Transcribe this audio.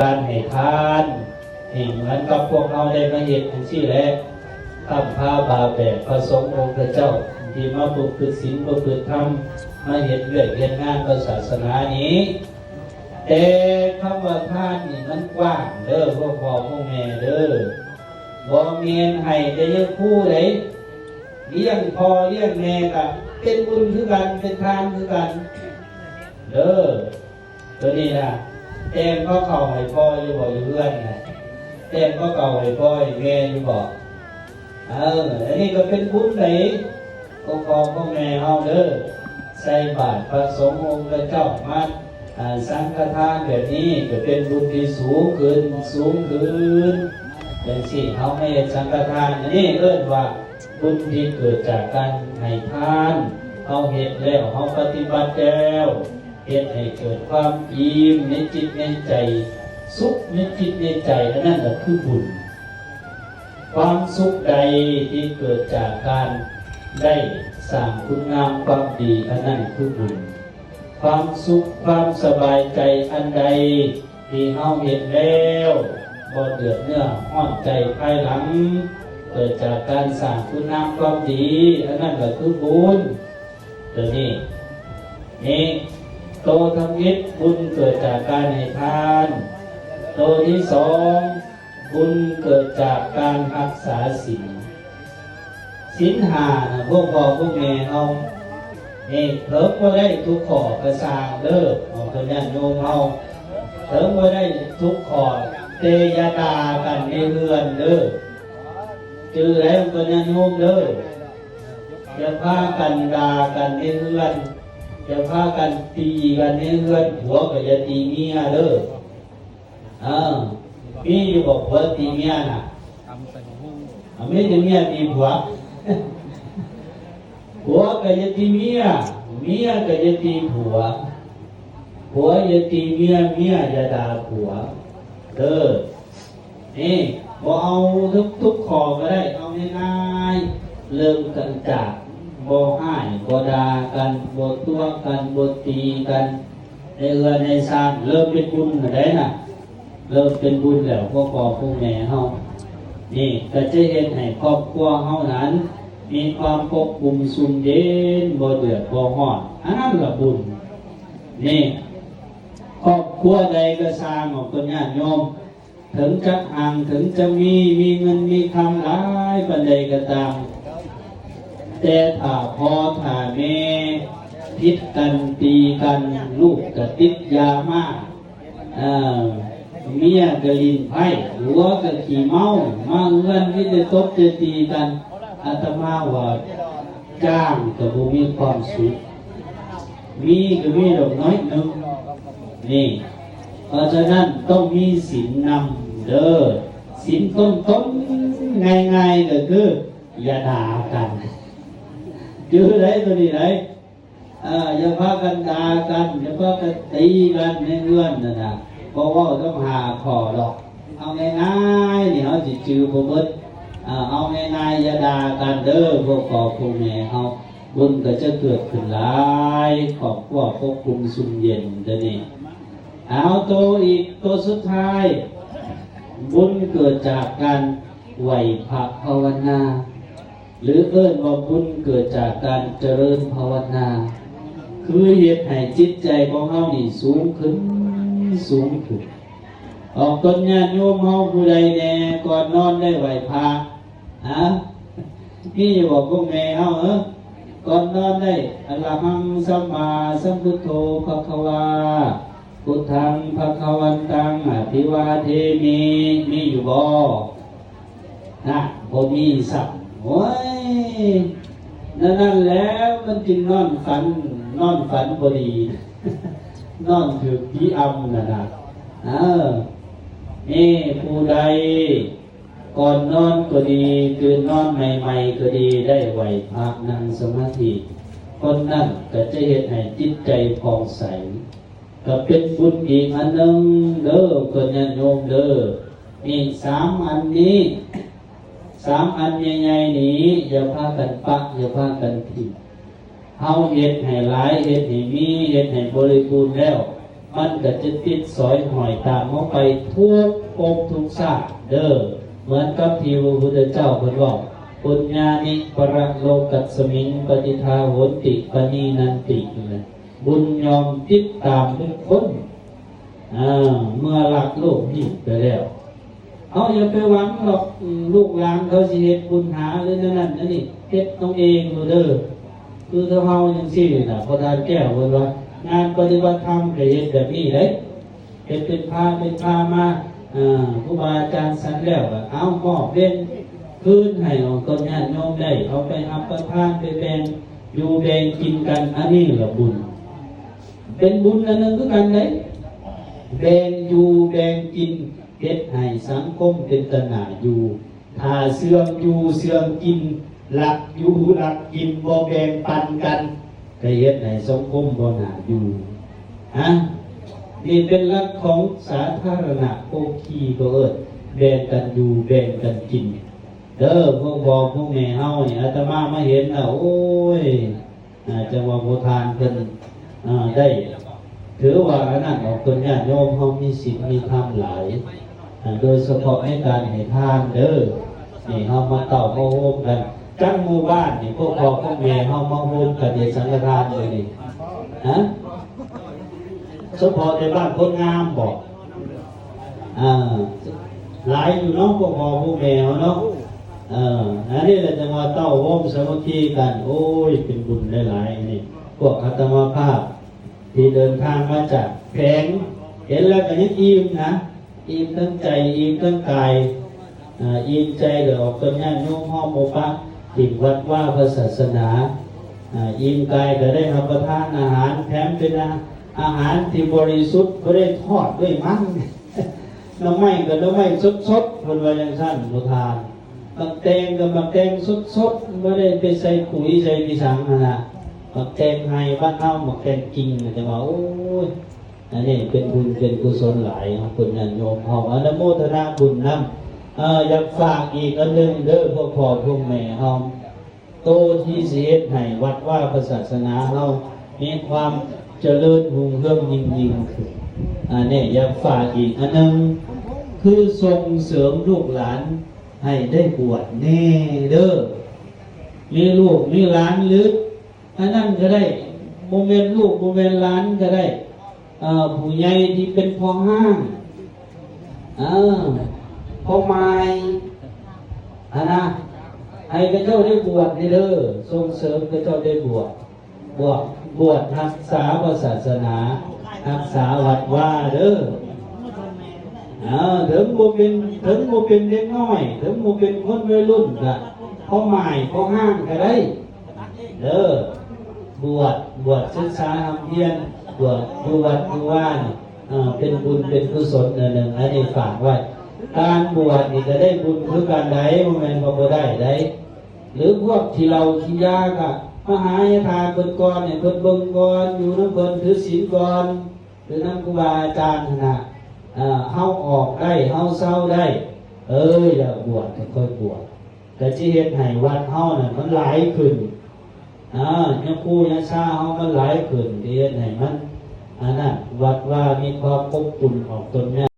ການໃຫ້ທານ ໃຫ້ເໝືອນກັບພວກເຮົາໄດ້ມາເຮັດຈັ່ງຊີ້ແຫຼະ. ຄ້ຳພາບ່າແບກພະສົງອົງພະເຈົ້າ ທີ່ມາປະພຶດສິນປະພຶດທຳ ມາເຮັດວຽກເຮັດງານພະສາສະໜານີ້. ແຕ່ຄຳວ່າທານນີ້ມັນກວ້າງເດີ ພວກພໍ່ພວກແມ່ເດີ. ບໍ່ແມ່ນໃຫ້ແຕ່ຍາຄູໃດ. ລ້ຽງພໍ່ລ້ຽງແມ່ກະເປັນບຸນຄືກັນ ເປັນທານຄືກັນເດີ. ໂຕນີ້ນະ ແຕ່ງພາເຂົ້າໃຫ້ພໍ່ຢູ່ບໍ່ ຢູ່ເຮືອນນະ? ແຕ່ງພາເຂົ້າໃຫ້ພໍ່ໃຫ້ແມ່ຢູ່ບໍ່? ເອີ ອັນນີ້ກໍເປັນບຸນໃດ ຂອງພໍ່ຂອງແມ່ເຮົາເດີ. ໃສ່ບາດພະສົງອົງພະເຈົ້າມາ ອາ ສັງຄະທານແບບນີ້ ກໍເປັນບຸນທີ່ສູງຂຶ້ນ ສູງຂຶ້ນ. ຈັ່ງຊີ້ເຮົາມາເຮັດສັງຄະທານ ອັນນີ້ເອີ້ນວ່າບຸນທີ່ເກີດຈາກການໃຫ້ທານ. ເຮົາເຮັດແລ້ວ ເຮົາປະຕິບັດແລ້ວ ເຮັດໃຫ້ເກີດຄວາມອີ່ມໃນຈິດໃນໃຈ, ສຸກໃນຈິດໃນໃຈ, ອັນນັ້ນລະຄືບຸນ. ຄວາມສຸກໃດທີ່ເກີດຈາກການໄດ້ສ້າງຄຸນງາມຄວາມດີ, ອັນນັ້ນຄືບຸນ. ຄວາມສຸກຄວາມສະບາຍໃຈອັນໃດທີ່ເຮົາເຮັດແລ້ວ ບໍ່ເດືອດເນື້ອຮ້ອນໃຈພາຍຫຼັງ, ເກີດຈາກການສ້າງຄຸນງາມຄວາມດີ, ອັນນັ້ນລະຄືບຸນ. ໂຕນີ້ ນີ້ ໂຕທຳອິດ ບຸນເກີດຈາກການໃຫ້ທານ. ໂຕທີສອງ ບຸນເກີດຈາກການຮັກສາສິນ. ສິນຫ້ານະ ພວກພໍ່ພວກແມ່ເຮົາ ນີ້ ເຖິງບໍ່ໄດ້ທຸກຂໍ້ກະຊ່າງເດີ ຂອງເພິ່ນຍາດໂຍມເຮົາ ເຖິງບໍ່ໄດ້ທຸກຂໍ້ ແຕ່ຢ່າດ່າກັນໃນເຮືອນເດີ. ຈື່ໄວ້ຂອງເພິ່ນຍາດໂຍມເດີ. ຢ່າພາກັນດ່າກັນໃນເຮືອນ, ຢ່າພາກັນຕີກັນໃນເຮືອນ, ຜົວກໍຢ່າຕີເມຍເດີ. ເອີ ມີຢູ່ບໍ່ຜົວຕີເມຍນະ? ອາ ມີແຕ່ເມຍຕີຜົວ. ຜົວກໍຢ່າຕີເມຍ, ເມຍກໍຢ່າຕີຜົວ. ຜົວຢ່າຕີເມຍ, ເມຍຢ່າດ່າຜົວເດີ. ນີ້ ບໍ່ເອົາທຸກ ທຸກຂໍ້ກໍໄດ້ ເອົາງ່າຍໆ ເລີ່ມຕັ້ງຈາກບໍ່ຮ້າຍ ບໍ່ດ່າກັນ ບໍ່ຕົວະກັນ ບໍ່ຕີກັນ ໃນເຮືອນໃນຊານ ເລີ່ມເປັນບຸນຫັ້ນໃດນະ ເລີ່ມເປັນບຸນແລ້ວ ພວກພໍ່ພວກແມ່ເຮົາ ນີ້ກໍຈະເຮັດໃຫ້ຄອບຄົວເຮົານັ້ນ ມີຄວາມປົກຄຸມຊຸ່ມເຢັນ ບໍ່ເດືອດບໍ່ຮ້ອນ ອັນນັ້ນລະບຸນ. ນີ້ ຄອບຄົວໃດກໍຊ່າງ ຂອງເພິ່ນຍາດໂຍມ ເຖິງຈະຮັ່ງ ເຖິງຈະມີ ມີເງິນມີຄຳຫຼາຍປານໃດກໍຕາມ ແຕ່ຖ້າພໍ່ຖ້າແມ່ຜິດກັນຕີກັນ ລູກກໍຕິດຢາມາ ເອີ ເມຍກໍຫຼິ້ນໄພ້ ຜົວກໍຂີ້ເມົາ ມາເຮືອນມີແຕ່ຕົບແຕ່ຕີກັນ ອາດຕະມາວ່າ ຈ້າງກໍບໍ່ມີຄວາມສຸກ ມີກໍມີດອກໜ້ອຍໜຶ່ງ ນີ້. ເພາະສະນັ້ນຕ້ອງມີສິນນຳເດີ ສິນຕົ້ນໆ ງ່າຍໆ ກໍຄືຢ່າດ່າກັນ ຈື່ໄດ້ໂຕນີ້ໄດ໋. ເອີ ຢ່າພາກັນດ່າກັນ ຢ່າພາກັນຕີກັນໃນເຮືອນນັ້ນນະ ເພາະເວົ້າຕ້ອງຫ້າຂໍ້ດອກ. ເອົາງ່າຍໆ ນີ້ເຮົາຊິຈື່ບໍ່ເບິດ ເອີ ເອົາງ່າຍໆ ຢ່າດ່າກັນເດີ ພວກພໍ່ພວກແມ່ເຮົາ ບຸນກໍຈະເກີດຂຶ້ນຫຼາຍ ຄອບຄົວປົກຄຸມຊຸ່ມເຢັນເດີນີ້. ເອົາໂຕອີກ ໂຕສຸດທ້າຍ ບຸນເກີດຈາກການໄຫວ້ພະພາວະນາ ຫຼືເອີ້ນວ່າບຸນເກີດຈາກການຈະເລີນພາວະນາ ຄືເຮັດໃຫ້ຈິດໃຈຂອງເຮົານີ້ສູງຂຶ້ນ ສູງຂຶ້ນ. ອອກຕົນຍາດໂຍມເຮົາຜູ້ໃດແດ່ ກ່ອນນອນໄດ້ໄຫວ້ພະ ຮະ? ມີຢູ່ບໍ່ພວກແມ່ເຮົາ ເອີ ກ່ອນນອນໄດ້ ອະລະຫັງ ສຳມາສຳພຸດໂທ ພະຄະວາ ພຸດທັງ ພະຄະວັນຕັງ ອະພິວາເທມິ ມີຢູ່ບໍ່? ນະ ບໍ່ມີຊ້ຳ. ໂອ້ຍ ນັ້ນ ນັ້ນແຫຼະ ມັນຈຶ່ງນອນຝັນ ນອນຝັນບໍ່ດີ ນອນຖືກຜີອຳນັ້ນນະ. ເອີ ນີ້ ຜູ້ໃດ ກ່ອນນອນກໍດີ ຕື່ນນອນໃໝ່ໆກໍດີ ໄດ້ໄຫວ້ພະ ນັ່ງສະມາທິ ຄົນນັ້ນກໍຈະເຮັດໃຫ້ຈິດໃຈຜ່ອງໃສ ກໍເປັນບຸນອີກອັນໜຶ່ງເດີ ເພື່ອນຍາດໂຍມເດີ. ນີ້ສາມອັນນີ້ ສາມອັນໃຫຍ່ໆນີ້ ຢ່າພາກັນປະ ຢ່າພາກັນຖິ້ມ. ເຮົາເຮັດໃຫ້ຫຼາຍ ເຮັດໃຫ້ມີ ເຮັດໃຫ້ບໍລິບູນແລ້ວ ມັນກໍຈະຕິດສອຍຫ້ອຍຕາມເຮົາໄປທຸກພົບທຸກຊາດເດີ້. ເໝືອນກັບທີ່ພະພຸດທະເຈົ້າເພິ່ນເວົ້າ ປຸນຍານິປະໂລກັດສະມິງ ປະຕິດຖາໂຫນຕິ ປະນີນັນຕິ ນັ້ນແຫຼະ. ບຸນຍ່ອມຕິດຕາມບຸກຄົນ ອາ ເມື່ອລັກໂລກນີ້ໄປແລ້ວ. ເຮົາຢ່າໄປຫວັງດອກ ອືມ ລູກຫຼານເຂົາຊິເຮັດບຸນຫາ ຫຼື ແນວນັ້ນແນວນີ້ ເຮັດເຮົາເອງໂລດເດີ້. ຄືເຮົາຈັ່ງຊີ້ນະ ພໍ່ທ່ານແກ້ວເພິ່ນວ່າ ງານປະຕິບັດທຳກໍເຮັດແບບນີ້ເດ້ ເຮັດເປັນພາເປັນພາມາ ເອີ ຄູບາອາຈານສັນແລ້ວກໍເອົາມອບເວັນຄືນໃຫ້ອອກຕົນຍາດໂຍມໄດ້ ເອົາໄປຮັບປະທານ ໄປແບ່ງຢູ່ແບ່ງກິນກັນ ອັນນີ້ລະບຸນ ເປັນບຸນອັນໜຶ່ງຄືກັນເດ້ ແບ່ງຢູ່ແບ່ງກິນ ເຮັດໃຫ້ສັງຄົມເປັນຕາໜ້າຢູ່. ຖ້າເຊື່ອງຢູ່ເຊື່ອງກິນ ລັກຢູ່ລັກກິນ ບໍ່ແບ່ງປັນກັນ ກໍເຮັດໃຫ້ສັງຄົມບໍ່ໜ້າຢູ່. ຮະ ນີ້ເປັນຫຼັກຂອງສາທາລະນະໂພຄີ ເຂົາເອີ້ນ ແບ່ງກັນຢູ່ແບ່ງກັນກິນເດີ້. ພວກພໍ່ພວກແມ່ເຮົານີ້ ອາດຕະມາມາເຫັນແລ້ວ ໂອ້ຍ ອາ ຈັ່ງວ່າຜູ້ທ່ານເພິ່ນ ອາ ໄດ້ຖືວ່າອັນນັ້ນອອກຕົນ ຍາດໂຍມເຮົາມີສິນມີທຳຫຼາຍ ອາ ໂດຍສະເພາະໃນການໃຫ້ທານເດີ້. ນີ້ເຮົາມາເຕົ້າມາໂຮມກັນ ຈັກໝູ່ບ້ານນີ້ ພວກພໍ່ພວກແມ່ເຮົາມາໂຮມກັນເຮັດສັງຄະທານມື້ນີ້ ຮະ ສະເພາະແຕ່ບ້ານໂພນງາມບໍ? ອ່າ ຫຼາຍຢູ່ເນາະ ພວກພໍ່ພວກແມ່ເຮົາເນາະ. ເອີ ອັນນີ້ແຫຼະ ຈັ່ງວ່າເຕົ້າໂຮມສາມັກຄີກັນ ໂອ້ຍ ເປັນບຸນຫຼາຍໆ. ນີ້ພວກອາດຕະມາພາບທີ່ເດີນທາງມາຈາກແຂວງ ເຫັນແລ້ວກໍຍັງອີ່ມນະ ອີ່ມທັງໃຈ ອີ່ມທັງກາຍ ອ່າ ອີ່ມໃຈກໍອອກຕົນຍາດໂຍມເຮົາບໍ່ປະຖິ້ມວັດວາພະສາສະໜາ ອ່າ ອີ່ມກາຍກໍໄດ້ຮັບປະທານອາຫານ ແຖມເປັນອາ ອາຫານທີ່ບໍລິສຸດ ບໍ່ໄດ້ທອດດ້ວຍມັນ ໜໍ່ໄມ້ກໍໜໍ່ໄມ້ສົດໆ ເພິ່ນວ່າຈັ່ງຊັ້ນ ບໍ່ທານ. ໝາກແຕງກໍໝາກແຕງສົດໆ ບໍ່ໄດ້ໄປໃສ່ປຸຍໃສ່ອີ່ສັງຫັ້ນນະ. ໝາກແຕງໄຮ່ບ້ານເຮົາ ໝາກແຕງກິງ ກໍຈະວ່າ ໂອ້ຍ ອັນນີ້ເປັນບຸນເປັນກຸສົນຫຼາຍຂອງເພິ່ນ ຍາດໂຍມເຮົາ ອະນຸໂມທະນາບຸນນຳ. ເອີ ຢາກຝາກອີກອັນໜຶ່ງເດີ້ ພວກພໍ່ພວກແມ່ເຮົາ ໂຕທີ່ຊິເຮັດໃຫ້ວັດວາພະສາສະໜາເຮົາມີຄວາມຈະເລີນຮຸ່ງເຮືອງຍິ່ງໆຂຶ້ນ ອັນນີ້ຢາກຝາກອີກອັນໜຶ່ງ ຄືສົ່ງເສີມລູກຫຼານໃຫ້ໄດ້ບວດແດ່ເດີ້. ມີລູກມີຫຼານ ຫຼື ອັນນັ້ນກໍໄດ້ ບໍ່ແມ່ນລູກ ບໍ່ແມ່ນຫຼານກໍໄດ້ ເອີ ຜູ້ໃຫຍ່ທີ່ເປັນພໍ່ຮ້າງ ເອີ ພໍ່ໝ່າຍຫັ້ນນະ ໃຫ້ເຂົາເຈົ້າໄດ້ບວດນີ້ເດີ້ ສົ່ງເສີມເຂົາເຈົ້າໄດ້ບວດ ບວດ ບວດຮັກສາພະສາສະໜາ ຮັກສາວັດວາເດີ້. ເອີ ເຖິງບໍ່ເປັນ ເຖິງບໍ່ເປັນເດັກນ້ອຍ ເຖິງບໍ່ເປັນຄົນໄວລຸ້ນ ກະພໍ່ໝ່າຍ ພໍ່ຮ້າງກໍໄດ້ ເດີ ບວດ ບວດສຶກສາຮ່ຳຮຽນ ບວດຢູ່ວັດຢູ່ວານີ້ ເປັນບຸນເປັນກຸສົນແນວໜຶ່ງ ອັນນີ້ຝາກໄວ້. ການບວດນີ້ກໍໄດ້ບຸນຄືກັນໃດ໋ ບໍ່ແມ່ນວ່າບໍ່ໄດ້ໃດ໋. ຫຼືພວກຂີ້ເຫຼົ້າຂີ້ຢາກໍມາຫາຍາທ່າເພິ່ນກ່ອນ ໃຫ້ເພິ່ນເບິ່ງກ່ອນ ຢູ່ນຳເພິ່ນ ຖືສິນກ່ອນ ຄືນຳຄູບາອາຈານຫັ້ນນະ ເຮົາອອກໄດ້ ເຮົາເຊົາໄດ້ ເອີ ຢາກບວດກໍຄ່ອຍບວດ ກໍຊິເຮັດໃຫ້ວັດເຮົານັ້ນມັນຫຼາຍຂຶ້ນ ຍາຄູຍາຊາເຮົາມັນຫຼາຍຂຶ້ນ ຊິເຮັດໃຫ້ມັນ ອັນນັ້ນ ວັດວາມີຄວາມອົບອຸ່ນ ອອກຕົນຍາ